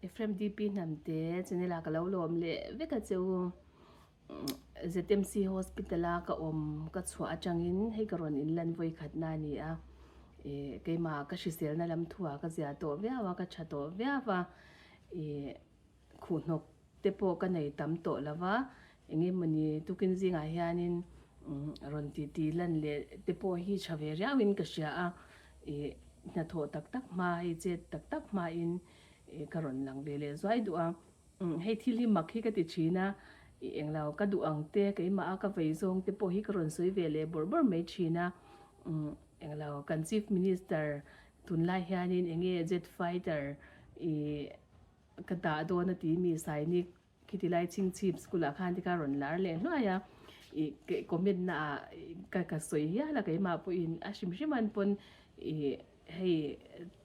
Ephraim DP Hnamte channel ah ka lo lawm leh vek a che u. ZMC Hospital a ka awm ka chhuah atangin hei ka rawn inlan vawi khatna a ni a. Ih keimah ka hriselna lam thuah ka zia tawh viau a, ka tha tawh viau a. Ih khuhhnawk te pawh ka nei tam tawh lo va, eng emawni tukin zingah hianin rawn titi lan leh te pawh hi tha ve riauin ka hria a, ih hnathawh tak tak hma hei chet tak tak hmain ka rawn lang ve leh zuai duh a, hei thil hi mak hi ka ti thin a, ih englo ka duh ang te keimah a ka vei zawng te pawh hi ka rawn sawi ve leh bawrh bawrh mai thin a, englo kan chief minister tunlai hianin enge jet fighter ih. Ka dah dawn a ti mi Sainik khiti lai chhingchhip school ah khan tikha rawn lar leh hluai a, ih comment na ah ka ka sawi hial a keimah pawhin a hrim hrim an pawn ih hei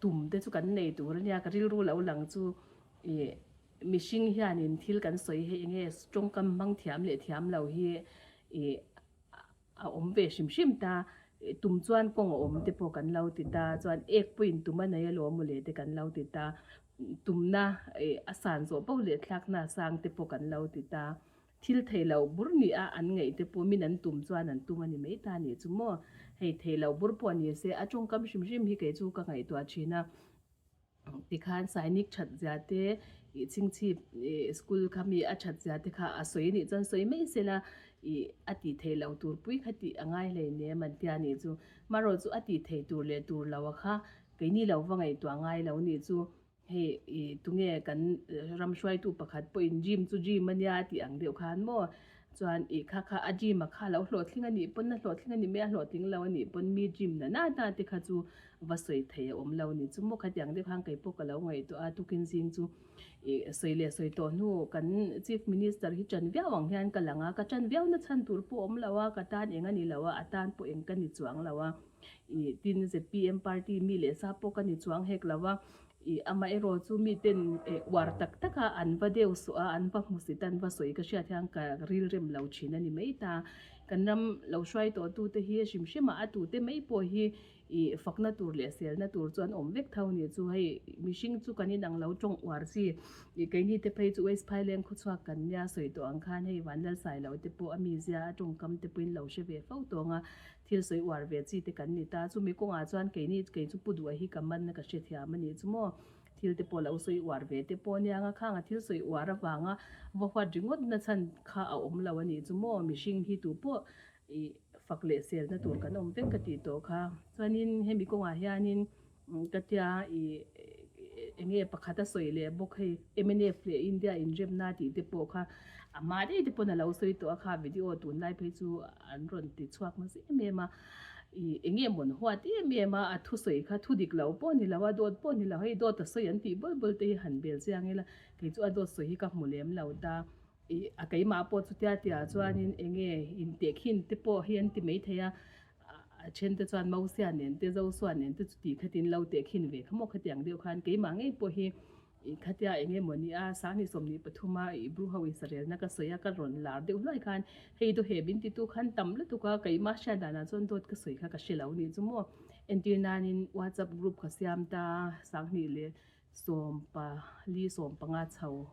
tum te chu kan nei tur ania ka rilru lo lang chu ih mihring hianin thil kan sawi hei enge tawngkam hmang thiam leh thiam lo hi ih A awm ve hrim hrim ta, tum chuan kawng a awm te pawh kan lo ti ta, chuan ek pawhin tum a nei alawm mawle te kan lo ti ta, tumna a san zawh poh leh thlakna a sang te pawh kan lo ti ta, thil thei loh bur nih a an ngaih te pawh min an tum chuan an tum a ni mai ta nih chu maw, hei thei loh bur pawh ni se a tawngkam hrim hrim hi kei chu ka ngaihtuah thin a. Tikhan Sainik that zia te ih chhingchhip ih school kha mi a that zia te kha a sawi nih chuan sawi mai sela ih a tih theih loh tur pui kha tih a ngai hlei nem an tia nih chu. Marawh chu a tih theih tur leh tur lo a kha keini lo va ngaihtuah ngai lo nih chu hei ih tunge kan ram hruaitu pakhat pawhin gym chu gym a nia tih ang deuh khan maw Chuan i kha kha a gym a kha lo hlawhtling a nih pawn a hlawhtling a ni mai a, hlawhtling lo a nih pawn mi gym na na na te kha chu va sawi thei a awm lo ni chu maw khatiang deuh khan kei pawh ka lo ngaihtuah a, tukin zing chu i sawi leh sawi tawh hnu kan chief minister hi ṭan viau ang hian ka lang a, ka ṭan viau na chhan tur pawh awm lo a, ka tan eng a ni lo a, a tan pawh eng ka ni chuang lo a, i tin zpm party mi leh sa pawh ka ni chuang hek lo a. Ih amaherawh chu miten uar tak tak a an va deuh suh a, an va hmusit a, an va sawi ka hriat hian ka rilrem lo thin a ni mai ta. Kan ram lo hruai tawh tute hi hrim hrim a, a tute mai pawh hi ih fakna tur leh selna tur chu an awm vek tho a ni chu. Hei mihring chu kan inang lo tawng uar chi ih keini te phei chu West Phailen khawchhuak kan nia sawi tawh ang khan hei Vanlalsailo te pawh a mizia a tawngkam te pawhin lo hre ve fo tawng a. Thil sawi uar ve chi te kan ni ta. Chumi kawngah chuan keini kei chu Pu Duha hi ka man ka hrethiam a nih chu maw. Thil te pawh lo sawi uar ve te pawh ania nga khang a thil sawi uar avanga va huat ringawt na chhan kha a awm lo a nih chu maw. Mihring hi tu pawh ih fak leh selna tur kan awm vek ka tih tawh kha. Chuanin hemi kawngah hianin Ka tia i enge pakhat a sawi leh bawk hei mnf leh India inremna tih te pawh kha a hma daih te pawn a lo sawi tawh a kha video tunlai phei chu an rawn ti chhuak nasa em em a i enge mawn huat em em a a thusawi kha thu dik lo pawh ni lo a dawt pawh ni lo hei dawt a sawi an tih bawl bawl te hi han bel chiang ila kei chu a dawt sawi hi ka hmu lem lo ta i a keimah pawh chutia tia chuanin enge intehkhin te pawh hi an ti maithei a. A then te chuan Mosia nen te Joshua nen te chuti khatin lo tehkhin ve kha maw khatiang deuh khan keimah ngei pawh hi ih khatia eng emaw ni a Sangni 23 a ih Bru ho Israelna ka sawi a ka rawn lar deuh hluai khan hei dawheh min titu khan tam lutuk a keimah hriat danah chuan dawt ka sawi kha ka hre lo nih chu maw entir nanin WhatsApp group ka siam ta Sangni leh sawmpali sawmpanga chho.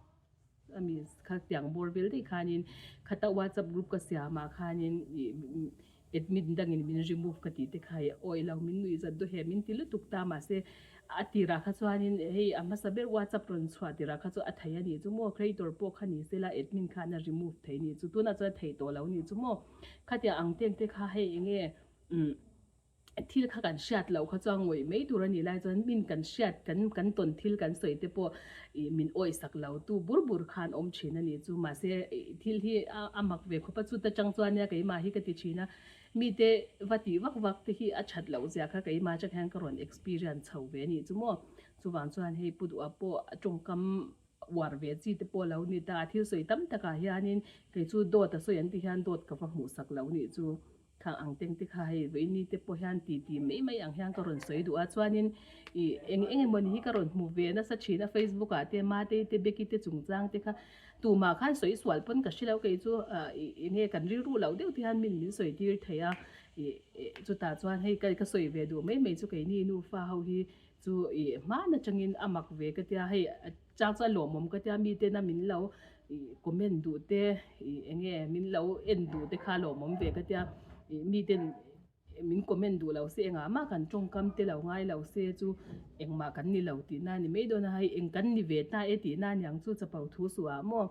A mi kha tiang bawr vel daih khanin khata whatsapp group ka siam ah khanin ih admin dangin min remove ka tih te kha i awih lo min nuih zat daw he min ti lutuk ta mahse a tirah kha chuanin hei a hmasa ber whatsapp rawn chhuah tirah kha chu a thei a nih chu maw creator pawh kha ni sela admin khan a remove thei nih chu tunah chuan a thei tawh lo nih chu maw khatiang ang ten te kha hei enge umm. Thil kha kan hriat loh kha chuan ngawih mai tur a nih lai chuan min kan hriat kan kan tawn thil kan sawi te pawh ih min awihsak lo tu bur bur khan awm thin a nih chu. Mahse thil hi a a mak ve khawp a, chuta chang chuan nia keimah hi ka ti thin a, mite va tih vak vak te hi a that loh zia kha keimah atang hian ka rawn experience chho ve a nih chu maw. Chuvang chuan hei Pu Duha pawh a tawngkam uar ve chi te pawh lo ni ta, a thil sawi tam takah hianin kei chu dawt a sawi an tih hian dawt ka va hmuhsak lo nih chu. Thang ang teng te kha hei vawiini te pawh hian ti ti mai mai ang hian ka rawn sawi duh a, chuanin ih eng eng emawni hi ka rawn hmu ve nasa thin a Facebook ah te Matei te Becky te chungchang te kha tumah khan sawi sual pawn ka hre lo kei chu ah ih enge kan rilru loh deuh te hian min min sawi tir thei a ih chutah chuan hei ka sawi ve duh mai mai chu keini nufa ho hi chu ih hman atangin a mak ve ka tia hei. chang chuan lawmawm ka tia mitena min lo ih comment duh te ih eng nge min lo en duh te kha lawmawm ve ka tia ih miten min comment duh lo se engah mah kan tawngkam te lo ngai lo se chu engmah kan ni lo tihna a ni mai dawn a hei eng kan ni ve ta e tihna a niang chu chapo thu suh ah maw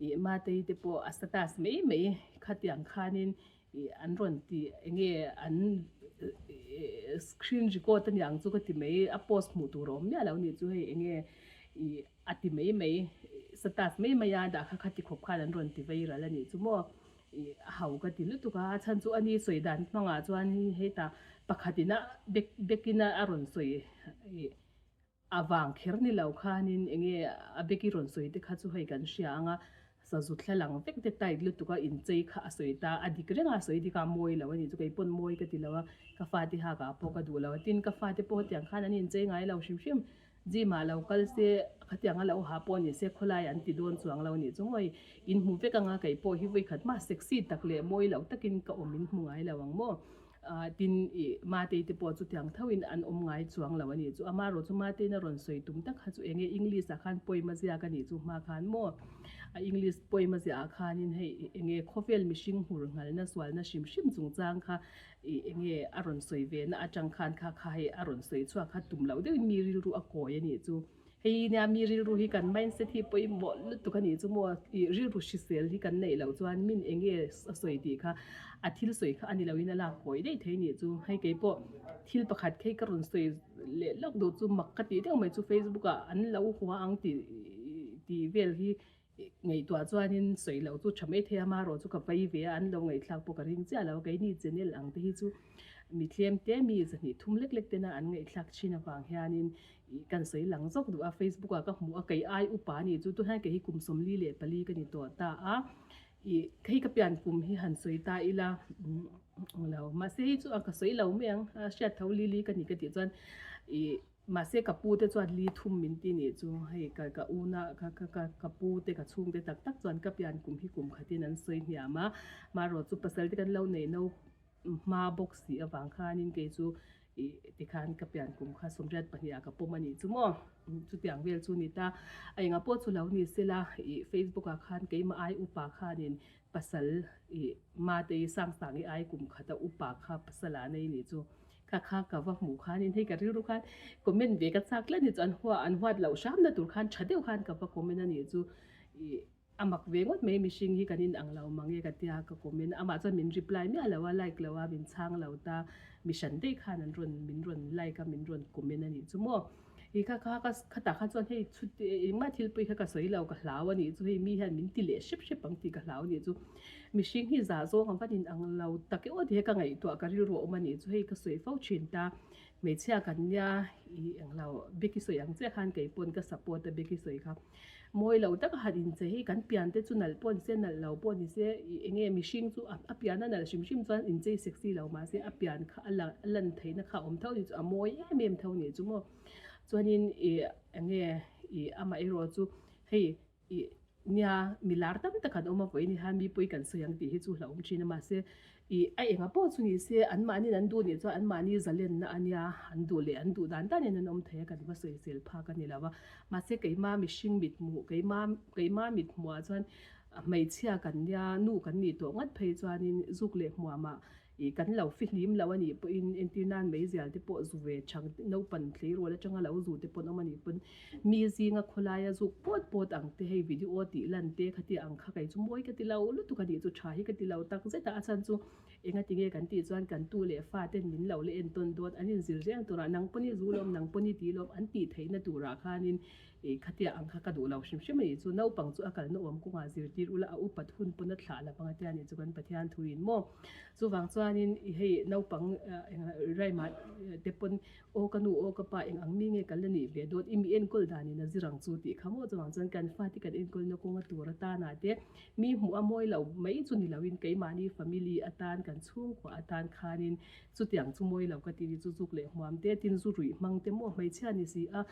ih Matei te pawh a status mai mai khatiang khanin Ih an rawn ti eng nge an screen record a niang chu ka ti mai a post hmuh tur a awm miah lo nih chu hei eng nge ih a ti mai mai status mai mai a dah kha kha ti khawp khan an rawn ti vei ral a nih chu maw ih a ho ka ti lutuk a a chhan chu ani sawi dan hmangah chuan hetah pakhat ina bek bek ina a rawn sawi ih. A vang kher ni lo khanin eng nge a beki rawn sawi te kha chu hei kan hria ang a, sazu thla lang vek te tight lutuk a inchei kha a sawi ta, a dik reng a, a sawi dik a, mawi lo a nih chu kei pawn mawi ka ti lo a, ka fate hak ah pawh ka duh lo a, tin ka fate pawh hetiang khan an inchei ngai lo hrim hrim, gym ah lo kal se khatiang a lo ha pawh ni se khawlai an ti dawn chuang lo a nih chu ngawi in hmu vek ang a, kei pawh hi vawikhat mah sexy tak leh mawi lo takin ka awm in hmu ngai lo ang maw. Tin, ih, Matei te pawh chutiang thoin an awm ngai chuang lo a nih chu. Amaherawh chu Mateiin a rawn sawi tum tak kha chu eng nge English ah khan poem a ziak a nih chu hma khan maw? A English poem a ziah ah khanin hei eng nge khawvel mihring hmur nghalna sualna hrim hrim chungchang kha ih eng nge a rawn sawi ve na atang khan kha kha hei a rawn sawi chhuak kha tum loh deuhin mi rilru a kawi a nih chu. Hei nia mi rilru hi kan mindset hi pawimawh lutuk a nih chu maw ih rilru hrisel hi kan neih loh chuan min eng nge a sawi tih kha a thil sawi kha a ni loin a lak kawi daih thei nih chu. Hei kei pawh thil pakhat khi ka rawn sawi leh lawk duh chu mak ka tih deuh mai chu Facebook ah an lo hua ang tih tih vel hi Ngaihtuah chuanin sawi loh chu tha mai thei a, amaherawh chu ka vai ve a, an lo ngaihthlak pawh ka ring chiah lo a, keini channel ang te hi chu mi tlem te mi zahnih thum lek lek tena an ngaihthlak thin avang hianin ih kan sawi lang zawk duh a, Facebook ah ka hmuh a, kei ai upa a nih chu tunah hian kei hi kum 44 ka ni tawh ta a, ih hei ka pian kum hi han sawi ta ila lo mahse hei chu a ka sawi lo mai ang a hriat tho li li ka ni ka tih chuan ih. Mahse ka pu te chuan li thum min ti nih chu hei ka ka una ka ka ka ka pu te ka chhung te tak tak chuan ka pian kum hi kum khatin an sawi hniam a, marawh chu pasal te kan lo nei no hma bawk si avang khanin kei chu ih tikhan ka pian kum kha 82 ah ka pawm a nih chu maw chutiang vel chu ni ta a engah pawh chu lo ni sela ih Facebook ah khan keimah ai upa khanin pasal ih Matei Sangsangi ai kum khata upa kha pasal ah nei nih chu. Kha kha ka va hmuh khanin hei ka rilru khan comment ve ka chak tlat ni chu an hua an huat loh hramna tur khan tha deuh khan ka va comment a nih chu ih a mak ve ngawt mai mihring hi kan inang lo mang e ka tia ka comment amah chuan min reply miah lo a like lo a min chhang lo ta mi hran daih khan an rawn min rawn like a min rawn comment a nih chu maw ih kha kha ka khatah khan chuan hei chhut engmah thil pawh hi kha ka sawi lo ka hlau a nih chu hei mi hian min ti leh hrep hrep ang tih ka hlau a nih chu. Mihring hi zah zawng ang van inang lo tak e aw ti hi ka ngaihtuah ka rilru a awm a nih chu hei ka sawi fo thin ta hmeichhia kan nia ih englo Becky sawi ang chiah khan kei pawn ka support a Becky sawi kha mawi lo taka han inchei hi kan pian te chu nalh pawh ni se nalh lo pawh ni se ih eng nge mihring chu a pian a nalh hrim hrim chuan inchei sexy lo mahse a pian kha a lang a lan theihna kha a awm tho a nih chu a mawi em em tho a nih chu maw chuanin ih eng nge ih amaherawh chu hei Ih, nia, mi lar tam tak an awm a vawiin hian mi pawi kan sawi ang tih hi chu hlauhawm thin a, mahse ih a enga pawh chu ni se anmahniin an duh nih chuan anmahni zalenna a nia, an duh leh an duh dan danin an awm thei a, kan va sawisel phak a ni lo a, mahse keima mihring mithmuh, keima keima mithmuhah chuan hmeichhia kan nia, nu kan nih tawh ngat phei chuanin zuk leh hmuamah Ih, kan lo fihlim lo a nih pawhin entir nan meizial te pawh zu ve chang naupan tleirawl atanga lo zu te pawn awm a nih pawn mi zinga khawlaia zuk pawt pawt ang te hei video tih lan te kha tih ang kha kei chu mawi ka ti lo lutuk a nih chu tha hi ka ti lo tak zet a, a chhan chu enga ti nge kan tih chuan kan tu leh fa ten min lo la entawn dawn an inzir reng turah nang pawn i zu lawm nang pawn i ti lawm an tih theihna turah khanin Ih, khatia ang kha ka duh lo hrim hrim a nih chu, naupang chu a kalna awm kawngah zirtir ula a upat hun pawn a thlah la panga tia nih chu kan Pathian thuin maw. Chuvang chuanin i hei naupang eng raima te pawn aw ka nu aw ka pa eng ang mi nge ka la nih ve dawn i mi enkawl danin a zir ang chu tih kha maw chuvang chuan kan fate kan enkawlna kawnga tur atana te mi hmuh a mawi lo mai chu ni loin keimahni family atan kan chhungkua atan khanin chutiang chu mawi lo ka ti chu zuk leh hmuam te tin zu ruih hmang te maw hmeichhia ni si a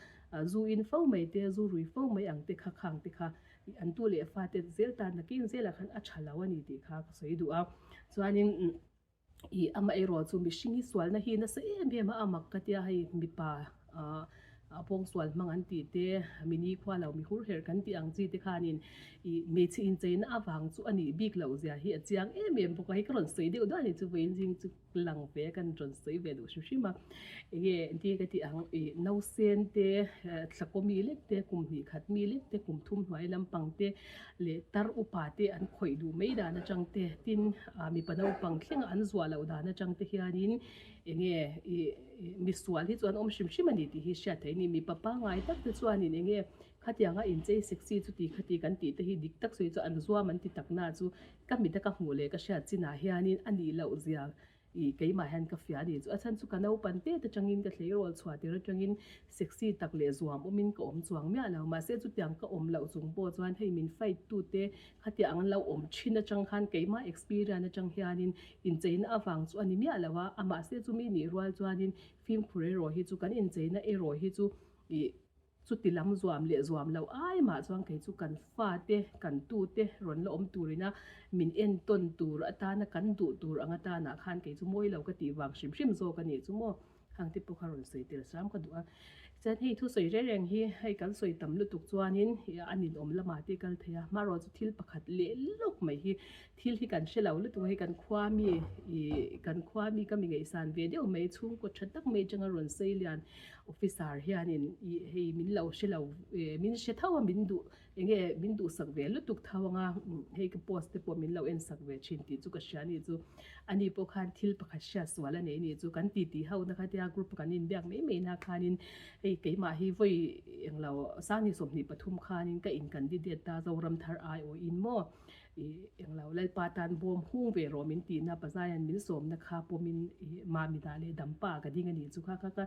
Zu in fo mai te, zu rui fo mai ang te kha khang te kha an tu leh fa te zel tan nakin zelah khan a tha lo a ni tih kha ka sawi duh a. Chuanin ih amaherawh chu mihring hi sualna hi nasa em em a, a mak ka tia hei mipa ah pawngsual hmang an tih te, mini khua lo mi hur herh kan tih ang chi te khanin ih hmeichhe incheina avang chu a nih bik loh zia hi a chiang em em bawk a, hei ka rawn sawi deuh duah a ni chu vawiin zing chu lang ve a kan rawn sawi ve duh hrim hrim a, enge engtin nge ka tih ang ih nausen te thlakaw mi lek te kum hnih khat mi lek te kum thum hnuai lampang te leh tar upa te an khawih duh mai dan atang te tin ah mipa naupang thlenga an zuah loh dan atang te hianin enge ih misual hi chu an awm hrim hrim a ni tih hi hriat theih a ni mipa pangngai tak te chuanin enge khatianga inchei sexy chuti khati kan tih te hi dik tak sawi chu an zuam an ti tak na chu ka mit a ka hmuh leh ka hriat chinah hianin a nih loh zia ih keimah hian ka fiah a ni chu a chhan chu ka naupan tet atangin ka tleirawl chhuah tir atangin sexy tak leh zuam awmin ka awm chuang miah lo mahse chutiang ka awm loh chung pawh chuan hei min fight tute khatiang an lo awm thin atang khan keimah experience atang hianin incheina avang chu a ni miah lo a a mahse chumi nih rual chuanin fimkhur erawh hi chu kan incheina erawh hi chu ih Chuti lam zuam leh zuam lo ai mah chuan kei chu kan fate, kan tute rawn la awm turina min entawn tur atana kan duh tur ang atanah khan kei chu mawi lo ka tih vang hrim hrim zawk a nih chu maw. Khang te pawh kha rawn sawi tel hram ka duh a. Chuan hei thusawi reng reng hi hei kan sawi tam lutuk chuanin a ninawm lamah te kal thei a, hmarawh chu thil pakhat leh lawk mai hi thil hi kan hre lo lutuk a, hei kan khua mi ih kan khua mi ka mi ngaihsan ve deuh mai chhungkaw tha tak mai atanga rawn sawi lian Officer hianin ih hei min lo hre lo eh min hre tho a min duh eng nge min duhsak ve lutuk tho anga hei ka post te pawh min lo en sak ve thin tih chu ka hria a ni chu ani pawh khan thil pakhat hriat sual a nei a ni chu kan titi ho na kha tia group a kan inbiak mai mai na khanin hei keimah hi vawi englo Sangni 23 khanin ka in candidate ta Zoramthar aiawhin maw Ih, englo Lalpa tan bawm hung ve rawh min tihna Pazaian min sawmna kha pawmin ih Mami dah leh Dampa ka ding a nih chu kha kha ka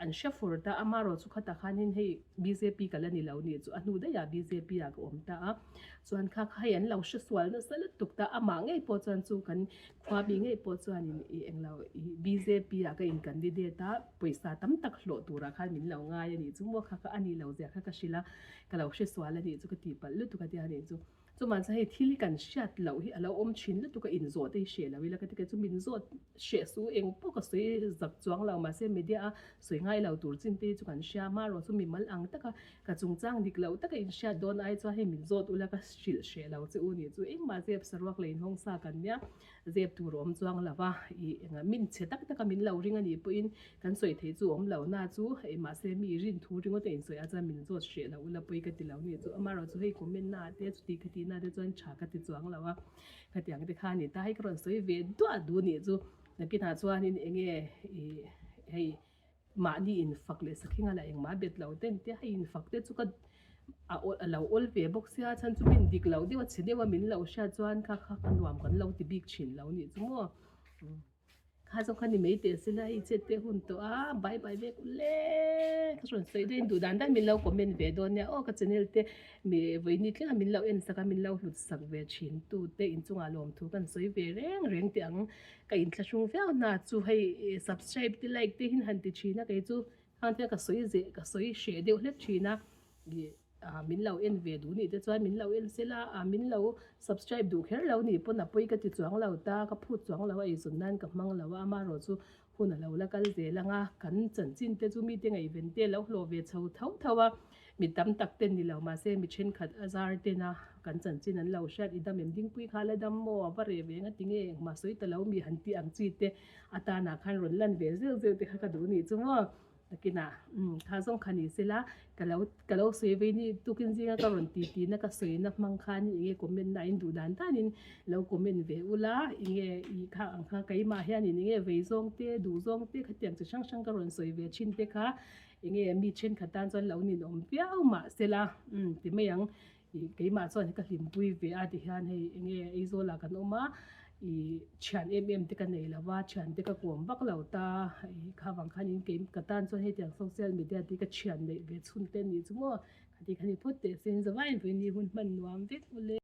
an hre fur ta a, amarawh chu khatah khanin hei bjp ka la ni lo nih chu a hnu daihah bjp ah ka awm ta a, chuan kha kha hei an lo hre sual nasa lutuk ta, amah ngei pawh chuan chu kan khua mi ngei pawh chuanin ih englo ih bjp ah ka in candidate a, pawisa tam tak hlawh turah khan min lo ngai a nih chu maw kha kha a nih lo zia kha ka hrilh a, ka lo hre sual a nih chu ka tihpalh lutuk a tia nih chu. Chuman chuan hei thil hi kan hriat loh hi a lo awm thin lutuk a, inzawh te hi hreh lo ila ka ti kei chu min zawt hreh su eng pawh ka sawi zak chuang lo mahse media a sawi ngai lo tur chin te hi chu kan hria amaherawh chu mimal ang taka ka chungchang dik loh taka inhriat dawn ai chuan hei min zawt ula ka hrilh hreh lo che u nih chu engmah zep saruak leh inhawng sa kan nia Zep tur a awm chuang lo va, ih engah min chhe tak taka min lo ring a nih pawhin kan sawi theih chu a awm lo na chu hei mahse mi rin thu ringawt a insawi a chuan min zawt hreh lo ula pawi ka ti lo nih chu amaherawh chu hei comment na ah te chuti ka tih na te chuan tha ka ti chuang lo a khatiang te kha a ni ta hei ka rawn sawi ve duah duh nih chu nakinah chuanin enge ih hei Mahni infak leh sakhinga lah engmah bet lo te nia hei infak te chu ka a awl a lo awl ve bawk sia chhan chu min dik lo deuh a chhe deuh a min lo hriat chuan kha kha ka nuam kan lo ti bik thin lo nih chu maw kha zawng kha ni mai teh se la hei chet te hun tawh a bye bye vek ule ka rawn sawi daih duh dan dan min lo comment ve dawn nia aw ka channel te mi vawiini thleng a min lo en sak a min lo hlut sak ve thin tu te inchungah lawmthu kan sawi ve reng reng teh ang. Ka inthlahrung viau hna chu hei subscribe te like te hin han ti thin a kei chu khang te ka sawi zeh ka sawi hreh deuh hlek thin a ih ah min lo en ve duh nih te chuan min lo en sela ah min lo subscribe duh kher lo nih pawn a pawi ka ti chuang lo ta ka phut chuang lo a eizawn nan ka hmang lo a amaherawh chu hun a lo la kal zel ang a kan chanchin te chu mite ngaihven te lo hlawh ve chho tho tho a. Mi tam tak ten ni lo mahse mi thenkhat a zar ten a kan chanchin an lo hriat i dam em dingpui kha la dam maw a va reh ve nga tinge engmah sawi ta lo mi han tih ang chi te atanah khan rawn lan ve zeuh zeuh te kha ka duh nih chu maw takinah umm kha zawng kha ni sela ka lo ka lo sawi vei ni tukin zinga ka rawn ti tihna ka sawina hmang khan enge comment na in duh dan danin lo comment ve ula enge ih kha ang kha keimah hianin enge vei zawng te duh zawng te khatiang chi hrang hrang ka rawn sawi ve thin te kha Enge mi thenkhat tan chuan lo ninawm viau mah sela umm ti mai ang ih keimah chuan ka hlimpui ve a ti hian hei enge Aizawl ah kan awm a ih thian em em te ka nei lo va thian te ka kawm vak lo ta ih kha vang khanin kei ka tan chuan hetiang social media te ka thian neih ve chhun te a nih chu maw khati khani phawt teh se in zavaiin vawiin ni hun hman nuam vek ule.